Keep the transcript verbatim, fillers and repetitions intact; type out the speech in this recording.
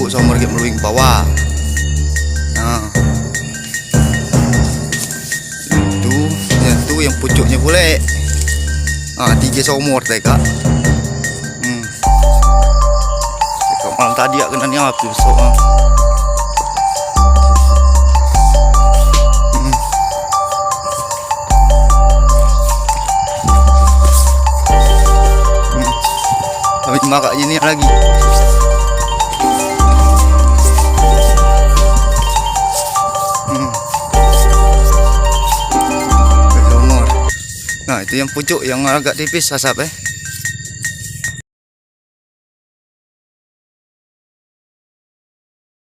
Somor gek meluing bawah. Nah. Itu, yang tu yang pucuknyo pulek. Ah, tigo somor tadi, Kak. Hmm. Kak, malam tadi aku nanya aku besok, ah. Hmm. Hmm. Kami marak ini lagi. Hmm. Nomor. Nah, itu yang pucuk yang agak tipis asap, eh.